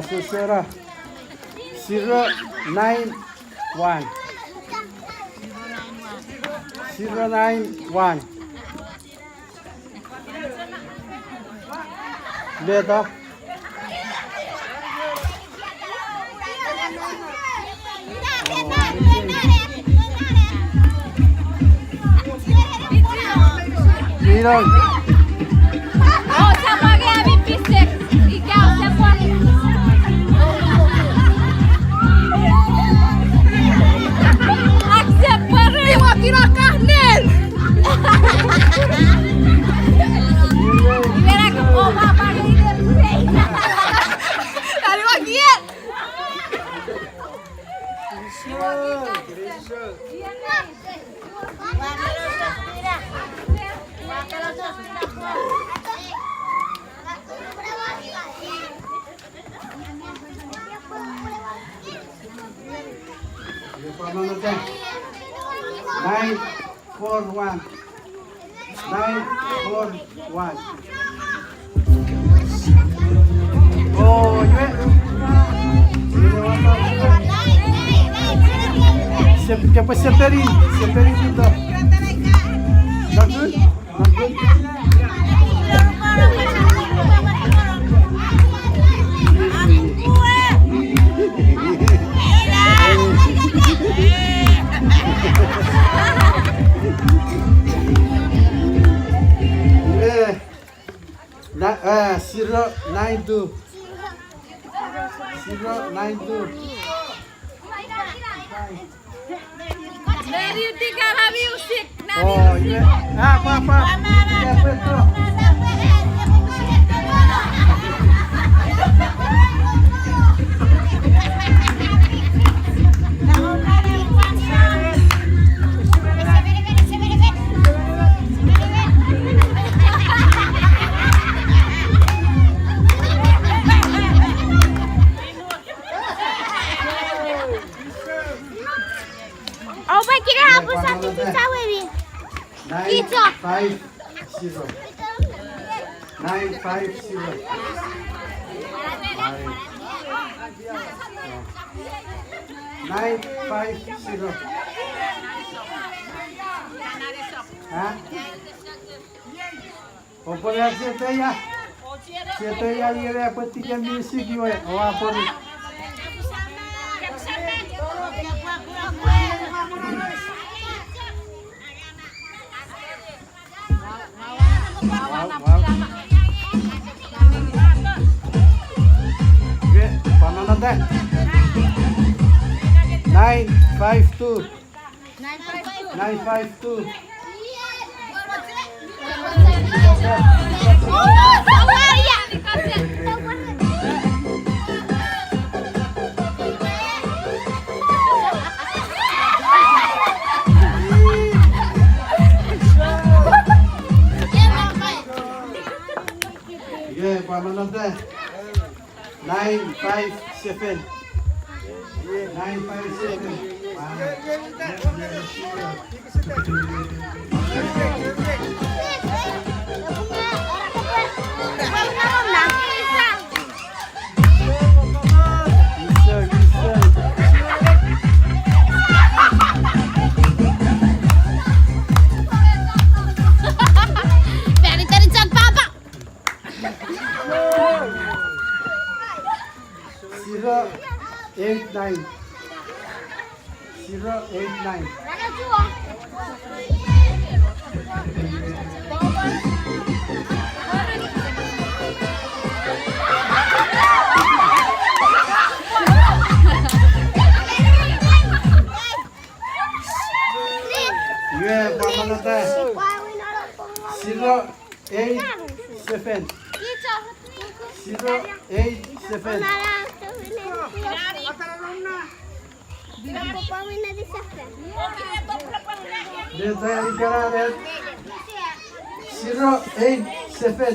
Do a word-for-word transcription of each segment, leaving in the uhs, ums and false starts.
Sesera. Zero nine one. Zero nine one. Leta. Inon. Oh, someone get me physics. Ika, someone. Accept for real. Iwa kira kahnen. Iwe na ko papa ni de. Tani wa kiet. Nine four one. Nine four one. Oh, iwe. Sep-, kepwe sepeni, sepeni tuto. Not good? Not good? Eh, na, eh, zero nine two. Zero nine two. Meri, tika na music, na music. Oh, yeah. Ah, pa, pa. Yeah, pa, pa. Au, pa kira hapo sa ti sa wewe. Nine five zero. Nine five zero. Nine five zero. Ha? Opwe ya siete ya. Siete ya, iwe epwe tiken music iwe, oua pori. Wow, wow. Iwe, pwan nonnom. Nine five two. Nine five two. Iwe, pwan nonnom. Nine five seven. Nine five seven. Very intelligent, Papa. Zero eight nine. Zero eight nine. Iwe, pwan nonnom. Zero eight seven. Zero eight seven. Zero eight seven.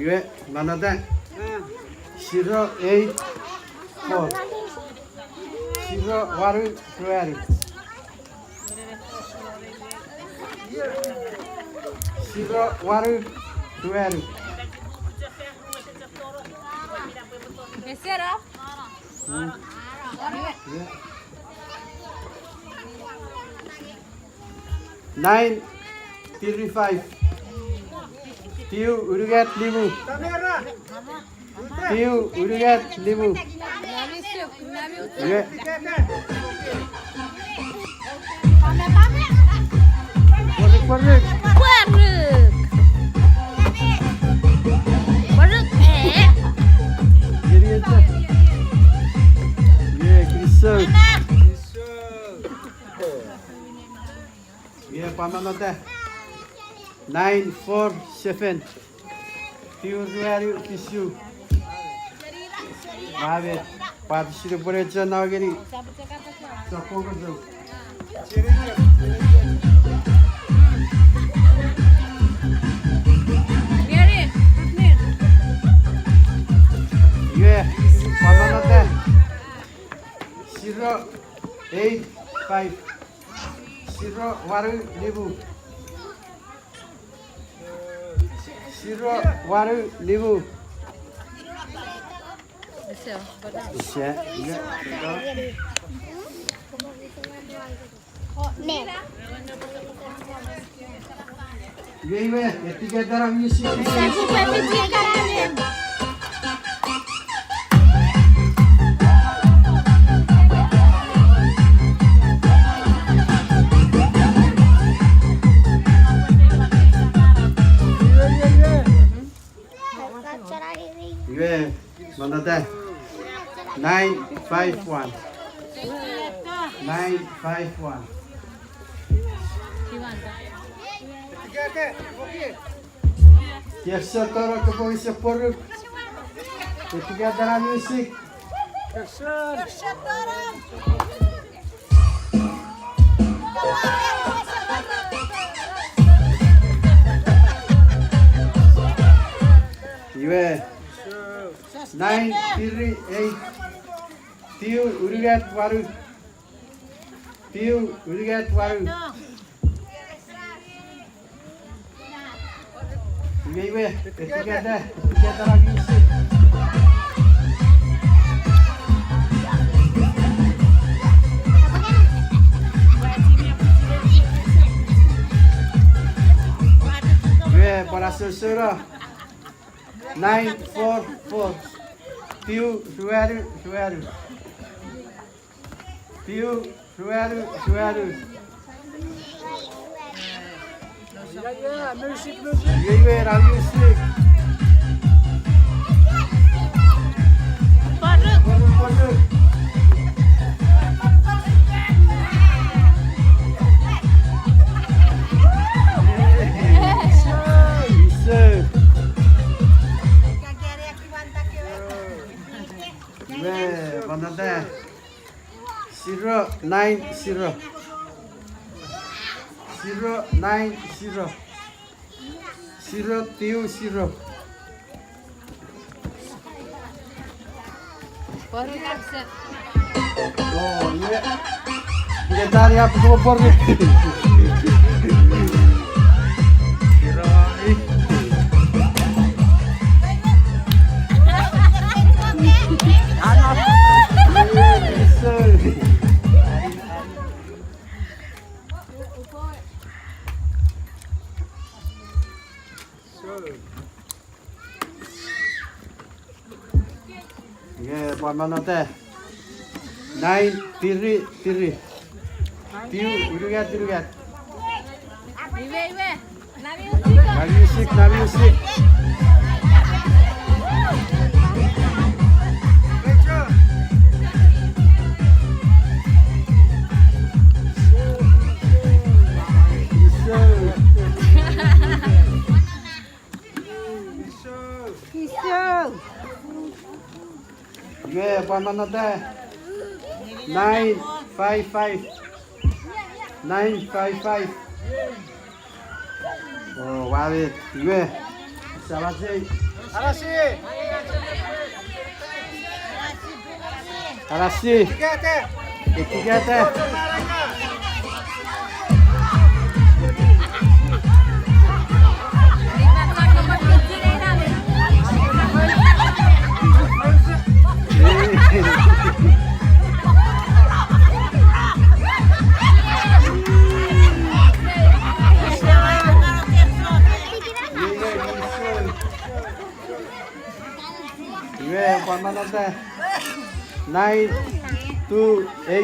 Iwe, manata. Zero eight four. Zero wanu ruanu. Zero wanu ruanu. Ese ra? Hmm. Iwe. Nine three five. Tiu unungat nimu. Tiu unungat nimu. Iwe. Pwaruk, pwaruk. Pwaruk. Pwaruk, eh. Iwe, kinisou. Iwe, pwan manata. Nine four seven. Tiu ruanu fisu. Mamet, pwan sipwe ne chon no ngeni. Sokko koto. Iwe, pwan manata. Zero eight five. Zero wanu nimu. Zero wanu nimu. Ise, ise, ise. Iwe, iwe, etiket ena music. Iwe, manata. Nine five one. Nine five one. Kiek sotoro kopwe ise pworuk. Etiket ena music. Iwe. Nine three eight. Tiu unungat wanu. Tiu, unungat, wanu. Iwe, iwe, etikata, etikata na music. Iwe, pwan asosona. Nine four four. Tiu, ruanu, ruanu. Tiu, ruanu, ruanu. Iwe, iwe, na music. Pwaruk. Pwaruk, pwaruk. Iso. Iwe, pwan ata. Zero nine zero. Zero nine zero. Zero two zero. Oh, iwe. Iwe tari apu tuo pori. Zero nine. Iso. Iwe, pwan manata. Nine three three. Tiu, unungat, unungat. Iwe, iwe. Na music, na music. Iso. Iso. Iwe, pwan manata. Nine five five. Nine five five. Oh, wawet. Iwe. Samachei. Arasi. Arasi. Etikata. Iwe, pwan manata. Nine two eight.